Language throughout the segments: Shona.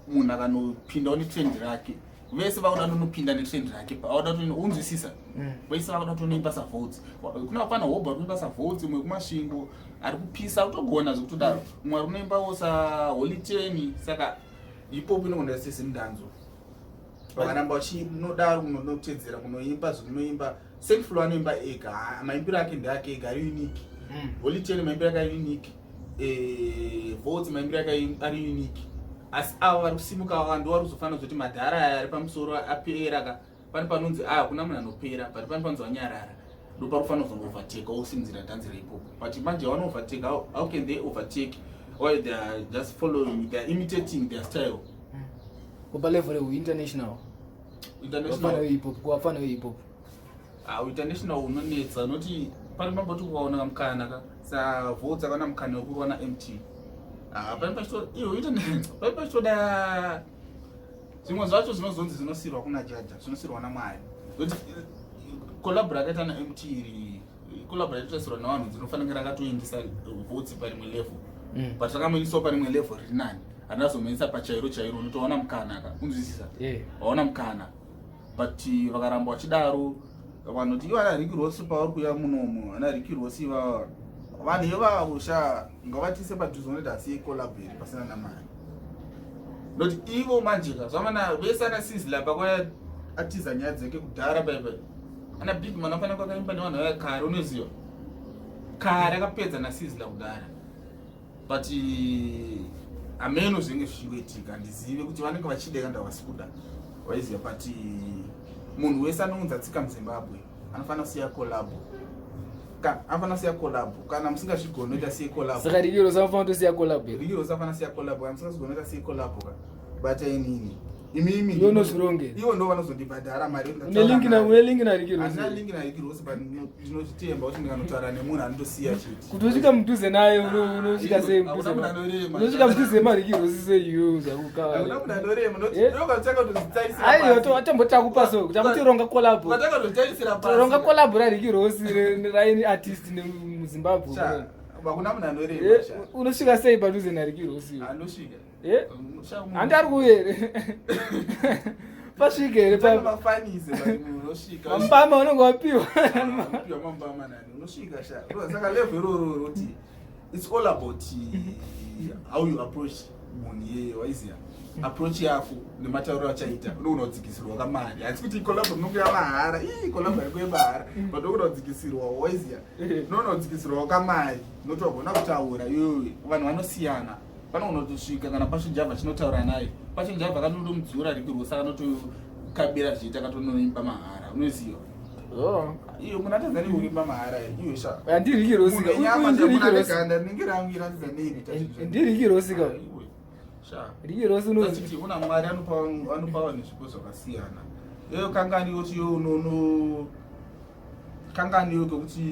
Munhu akanopindawo netrend rake, vese vakuda tonopinda netrend rake, vakuda unzwisisa. Vese vakuda tonoimba saVoltz. Kuna vafana hobho ari kuimba saVoltz, umwe kuMasvingo ari kupisa kutogona zvekutodaro, umwe ari kunoimbawo saHoly Ten. Saka hip hop inogona seZimdancehall, vakaramba vachinodaro kunotedzera kunoimba zvekunoimba. Saintfloew anoimba ega, maimbiro ake ndeake ega, ari unique. Holy Ten maimbiro ake ari unique, Voltz maimbiro ake ari unique. Asi ava vari kusimuka ava ndo vari kuzofanira kuzoti madhara aya ari pamusoro apera ka. Pane panonzi a hakuna munhu anopera, but pane panonzi wanyarara, ndo pari kufanira kuzongoverteka osimudzira dhanzi rehiphop. But manje vanoverteka, how can they overtake while they are just following, they are imitating their style? Kupa level international. International. Vafana vehiphop, kuvafana vehiphop. Ah, international unonetsa, noti pane pamboti ukaona mukana ka saVoltz akaona mukana wekurwa naMT. Ah, pane pachito iyo pane pachitoda zvimwe zvacho zvinozonzi zvinosirwa kuna jaja, zvinosirwa naMwari. Noti collab rakaita naMT iri, collab raitotasirwa navanhu, dzinofanira rakatoendesa Voltz parimwe level. But rakamuisawo parimwe level riri nani, handina zomuendesa pachairo chairo. Unotoona mukana ka, unzwisisa? Waona mukana, but vakaramba vachidaro, vanoti ivo ana Rick Ross pavari kuuya munomu, ana Rick Ross ivava, vanhu ivavo sha, ngavatise padhuze. Unoti asiye collab here pasina namari? Noti ivo manjeka zvamana vese ana Sizzla pakwaya atiza nyaya dzake kudhara paipai, ana Big Man afana kwakaimba nevanhu vaya kare, unoziva kare akapedza naSizzla kudhara. But hameno zvinenge zvichingoitika, handizive kuti vanenge vachida kana vasi kuda, waiziva. But munhu wese anounza tsika muZimbabwe anofanira kusiya collabo, anofanira kusiya collabo. Kana musingazvigoni, oita siye collabo. Saka Rick Ross anofanira kutosiya collab here? Rick Ross anofanira kusiya collabo. Kana musingazvigoni, oita siye collabo ka. Bata inini imimi. Iwe unozvirongera. Ivo ndo vanozondibhadhara mari. Une link naRick Ross? Handina link naRick Ross, but ndinozvitemba kuti ndikanotaura nemunhu anotosiya chete. Kuti usvika mudhuze naye, unosvika sei mudhuze? Hakuna munhu anorema. Unosvika mudhuze maRick Ross sei iwe? Hakuna munhu anorema. Eh? Ndokatanga kutozvitarisira Aiwa, pasi. Atombotakupa so takuti ronga collab. Ukatanga kutozvitarisira pasi. Ronga collab raRick Ross raini artist muZimbabwe. Sha, hakuna munhu anorema sha. Unosvika sei padhuze naRick Ross iwe? Anosvika. Eh? Sha, Handi ari kuuya here? Pasvike here? Utanga mafanise, but munhu unosvika. Mambama unenge wapiwa. Upiwa mambama nani, unosvika sha. Saka level iroro roti it's all about how you approach munhu iyeye, waiziya, approach yako nematauriro achaita, unogona kudzikisirwa kamari. Hatisi kuti collab rinongoya mahara, ii collab haingoye mahara, but unogona kudzikisirwa, waiziya, unogona kudzikisirwawo kamari noti wagona kutaura iwewe. Vanhu vanosiyana, panogona kutosvika kana Passion Java chinotaura naye. Passion Java akanotomudzura Rick Ross, akanotokabira zviita, akatonoimba mahara, unoziva. Iyo munhu atadza nei kuimba mahara iyo sha? HandiRick Ross ka. Munhu Uyu ndiRick Ross. Ganda rinenge rangu iratidza nei kuita zvinhu NdiRick Ross ka. Iwe, sha. Rick Ross unozi Tachiti una Mwari anopa vanhu zvipo zvakasiyana. Iyo kangani yoti yo unono kangani kekuti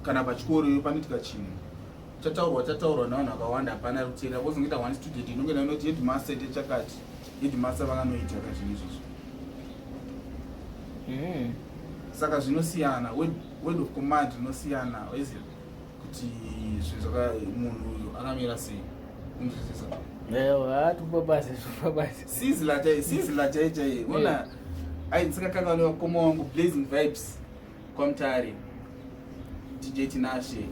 kana pachikoro iyo panoitika chinhu, chataurwa chataurwa nevanhu vakawanda, hapana ari kuteerera, kozongoita one student inonge inoti headmaster ite chakati, headmaster vakanoita ka zvinhu izvozvo. Saka zvinosiyana, word of command rinosiyana, waiziva kuti zvinhu zvaka munhu uyu akamira sei, unzwisisa? Ewa, tupa basi, tupa basi. Sizzla chai, Sizzla chai chai, ona ai ndisikakanganwe vakoma wangu Blazing Vibes kwaMutare, DJ Tinashe,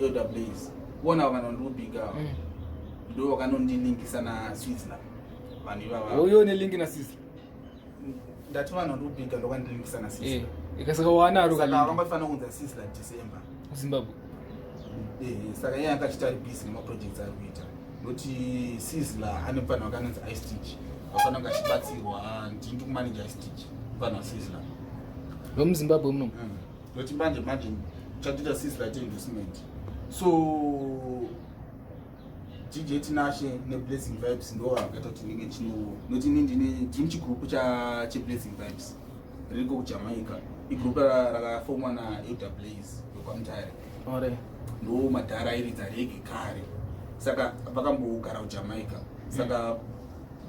Elder Blaze, kuona vanhu vandikubhiga ava. Ndo vakanondilinkisa naSizzla, vanhu ivava. Uyo une link naSizzla? Ndati vanhu vandikubhiga ndokandilinkisa naSizzla. Ikasaka wanaro. Saka kalink. vangafanira kuunza Sizzla December. Zimbabwe. Saka iye akachita ari busy nemaprojects ari kuita, noti Sizzla ane mufanhu wakanonzi Istitch, vafanira kunge achibatsirwa. Ndini ndikumanage Istitch, mufanhu waSizzla. VemuZimbabwe muno. Noti manje manje chatoita Sizzla ite endorsement. So DJ Tinashe neBlazing Vibes ndo vakaita kuti ndinge chino, noti ini ndine ndiri muchigroup cheBlazing Vibes ririko kuJamaica. Igroup rakafomwa naElder Blaze wekwaMutare. Ndo madhara airidza reggae kare, saka vakambogara kuJamaica, saka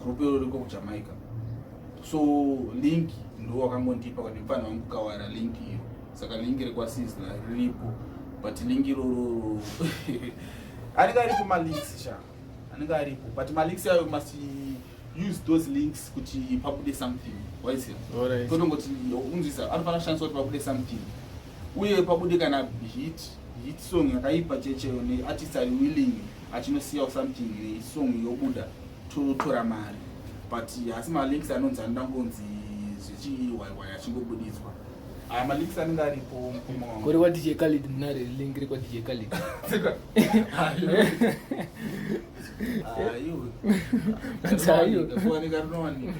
group iro riko kuJamaica. So link ndo wakangondipa kuti mufana wangu kawara link iyo. Saka link rekwaSizzla riripo, but link iroro anenge aripo, malinks sha. Anenge aripo, but malinks ayo must use those links kuti pabude something, waiziva? Totongoti unzwisa, anofanira kushandiswa kuti pabude something, uye pabude kana hit song yakaipa checheyo neartist ari willing achinosiyawo something, song yobuda, totora mari. But asi malinks anonzi anoda ngonzi zvichiwaiwai achingobuditswa, aya malinks anenge aripo, mukoma wangu. Kuri kwa DJ Khalid, munare link rekwa DJ Khalid? Aiwe. Kuwanika, rinowanika.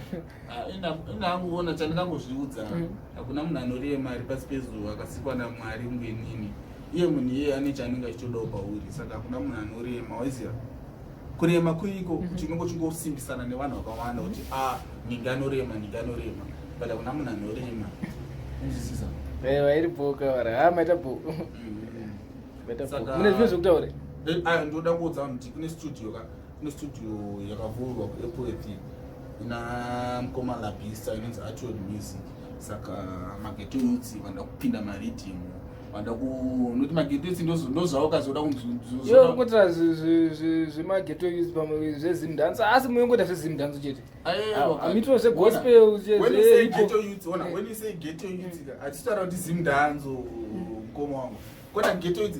Indanguona chandingangozviudza, hakuna munhu anorema mari pasi pezuva akasikwa naMwari kungenini. Iye munhu iyeye ane chaanenge achitodawo pauri, saka hakuna munhu anorema, waiziva? Kurema kuriko kuti unenge uchingosimbisana nevanhu vakawanda kuti a ninge anorema, ninge anorema, but hakuna munhu anorema, unzwisisa? Aiwa, iri boka vara ha, maita bo, maita bo. Mune zvimwe zvekutaura? Aya, ndoda kuudza vanhu kuti kune studio ka, kune studio yakavhurwa kuEpworth ina mukoma Labista, inonzi Artworld Music. Saka maghetto youths vanoda kupinda mariddim, vanoda ku noti maghetto youths ndozvavo kazoda. Iwe uri zvemaghetto youth pamwe zvezimdance, asi munongoita zvezimdance chete? Hamito zvegospel? When you say ghetto youth, hatitaura kuti zimdanzo, mukoma wangu. Kona ghetto youth,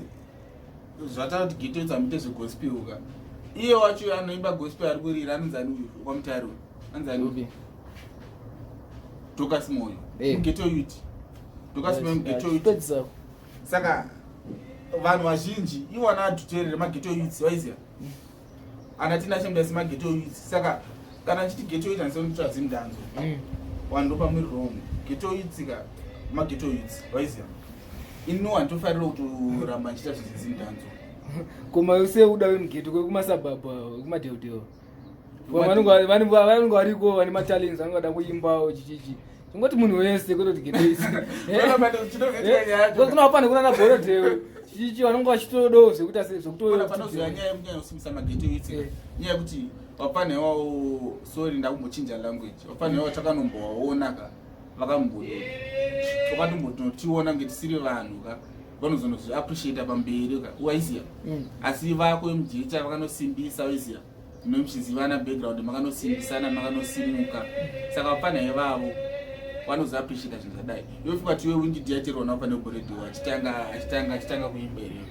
zvataura kuti ghetto youth hamuite zvegospel ka. Iye wacho anoimba gospel ari kurira anonzi ani uyu kwamutari uyu? Anonzi ani? Upi? Dorcas Moyo. Ghetto youth, Dorcas Moyo, ghetto youth. Pedzisa. Saka vanhu vazhinji iwana adhuterere maghetto youths, waiziva? Ana tina chemdaisi maghetto youths. Saka kana nchiti ghetto youth, handisonitoa zimdanzo. Vanhu ndopamuri wrong. Ghetto youths ka, maghetto youths, waiziva? Ino handitofarira kutoramba nchiita zvezimdanzo. Koma seuda wemughetto kwekumasabhabha, kumadheudheu, vanenge variko vane matalents, vanenge vada kuimbawo chichichi. Tingoti munhu wese, kwete kuti ghetto youth. Kuna pane kuna naBorodheo chichichi, vanenge vachitodawo zvekuita Panozoya nyaya yekunyanya kusimbisa maghetto youths, nyaya yekuti vapfanha iwawo, sorry, ndakumbochinja language, vapfanha iwawo takanombowaona ka, vakambototiona kunge tisiri vanhu ka, vanozonozviappreciata pamberi ka, waiziya? Asi vako vemujecha vakanosimbisa, waiziya? Munomuchizivana background, makanosimbisana, makanosimuka. Saka vapfanha ivavo vanozoappreciata zvinhu zvadai. Iwe funga tiwe Winky D acherwa navo pane Boredho achitanga kuimba here?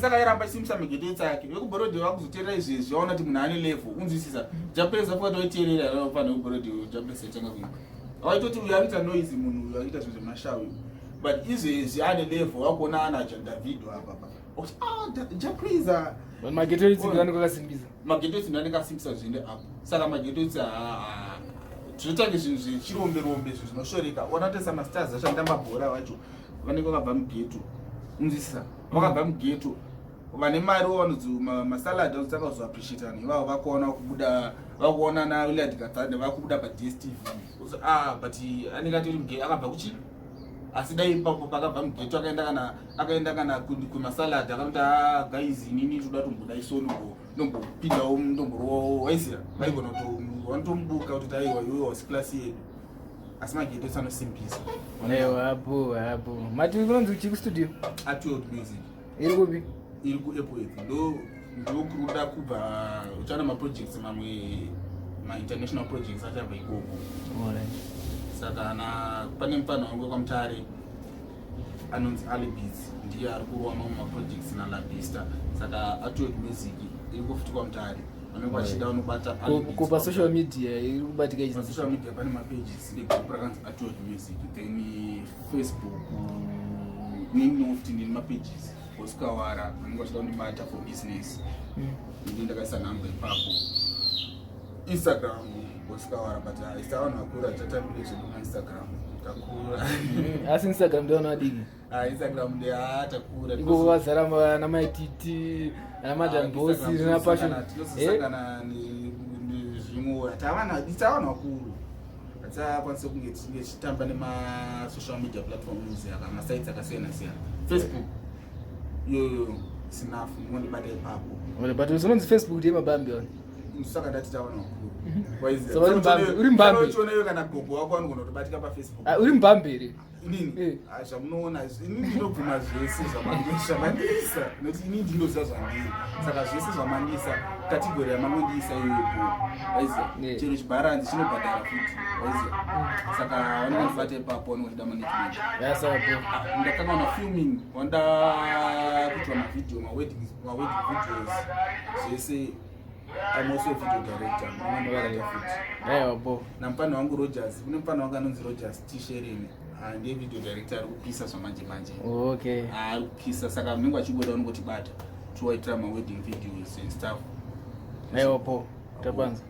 Saka airamba achisimbisa maghetto youths ake. VekuBorodheo vakuzoteerera izvezvi, vaona kuti munhu ane level, unzwisisa? Japesa fuka toiteerera vapfanha vekuBorodheo, Japesa achitanga kuimba vaitoti uyu anoita noise, munhu uyu akuita zvinhu zvemashawi. But izvezvi ane level, vakuona ana Davido apa pa, kuti ah, Japrisa. Maghetto youths vanenge vakasimbisa. Maghetto youths ndo anenge asimbisa zviende apo. Saka maghetto youths zvinotange zvinhu zvechirombe rombe, zvinhu zvinoshoreka. Ona toisa mastars acho anotamba bhora vacho vanenge vakabva mughetto, unzwisisa? Vakabva mughetto, vane mariwo vanonzi masalad, vanotanga kuzoappreciate vanhu ivavo vakuona kubuda, vakuona naWillard Katsande vakubuda paDStv. Ah, but anenge atori mughetto, akabva kuchi, asi dai ipapo pakabva mughetto akaenda kana kumasalad, akanoti, "Ah guys, inini toda tomboda isongo, ndombopindawo, ndomborowawo," waiziva? Vaigona vanotomubuka kuti aiwa, iwe wasi class yedu. Asi maghetto anosimbisa. Aiwa, apo apo mati kunonzi chii kustudio? Artworld Music. Iri kupi? Iri kuEpworth. Ndo kuruda kubva uchaona maprojects mamwe, mainternational projects achabva ikoko. Saka na pane mufana wangu wekwaMutare anonzi Alibits, ndiye ari kurova mamwe maprojects naLabista. Saka Artworld Music iri kufuti kwaMutare, vanenge vachida vanobata. Ko pasocial media iri kubatika ichi? Pasocial media pane mapages egroup rakanzi Artworld Music, then Facebook neniwo futi ndine mapages, Oscawara. Vanenge vachida kundibata for business, ndi ndakaisa nhamba ipapo. Instagram Oscawara, but isa vanhu vakura, tichatambire zvedu maInstagram, takura. Asi Instagram ndivanhu vadiki. Ah, Instagram ndeatakura. Iko vazara namaititi, namadambosi, napassion. Tinozosangana nezvimwe, tava vanhu vakuru, hatisakwanisi kunge tichinge tichitamba nemasocial media platforms aka, masites akasiyana siyana. Facebook iyoyo sinafu, mungondibata ipapo. But unonzi Facebook ndeyemabambi wani. Saka ndati tava vanhu vakuru. Saka uri mubambi, uri mubambi. Chioneyo kana gogo wako anogona kutobatika paFacebook. Ah, uri mubambi here? Inini? Eh. Ah, zvamunoona inini ndinobvuma zvese zvamandiisa, nokuti inini ndinoziva zvandiri, saka zvese zvamandiisa, category yamangondiisa iyoyo bo, waiziva. Chero chibharanzi chinobhadhara futi, waiziva, saka vanongondibata ipapo vanongondida management. Yasapo. Ndakanga filming, vanoda kuitwa mavideo, mawedding videos, zvese. I'm also a video director, munondibata futi. Aiwa, bo. Namufana wangu Rogers, kune mufana wangu anonzi Rogers Tisherini. Ah, ndiye video director ari kupisa zvamanje manje. Ari kupisa, saka munenge vachingoda unongotibata, tiwaitira mawedding videos and stuff. Aiwa, po, tapanza.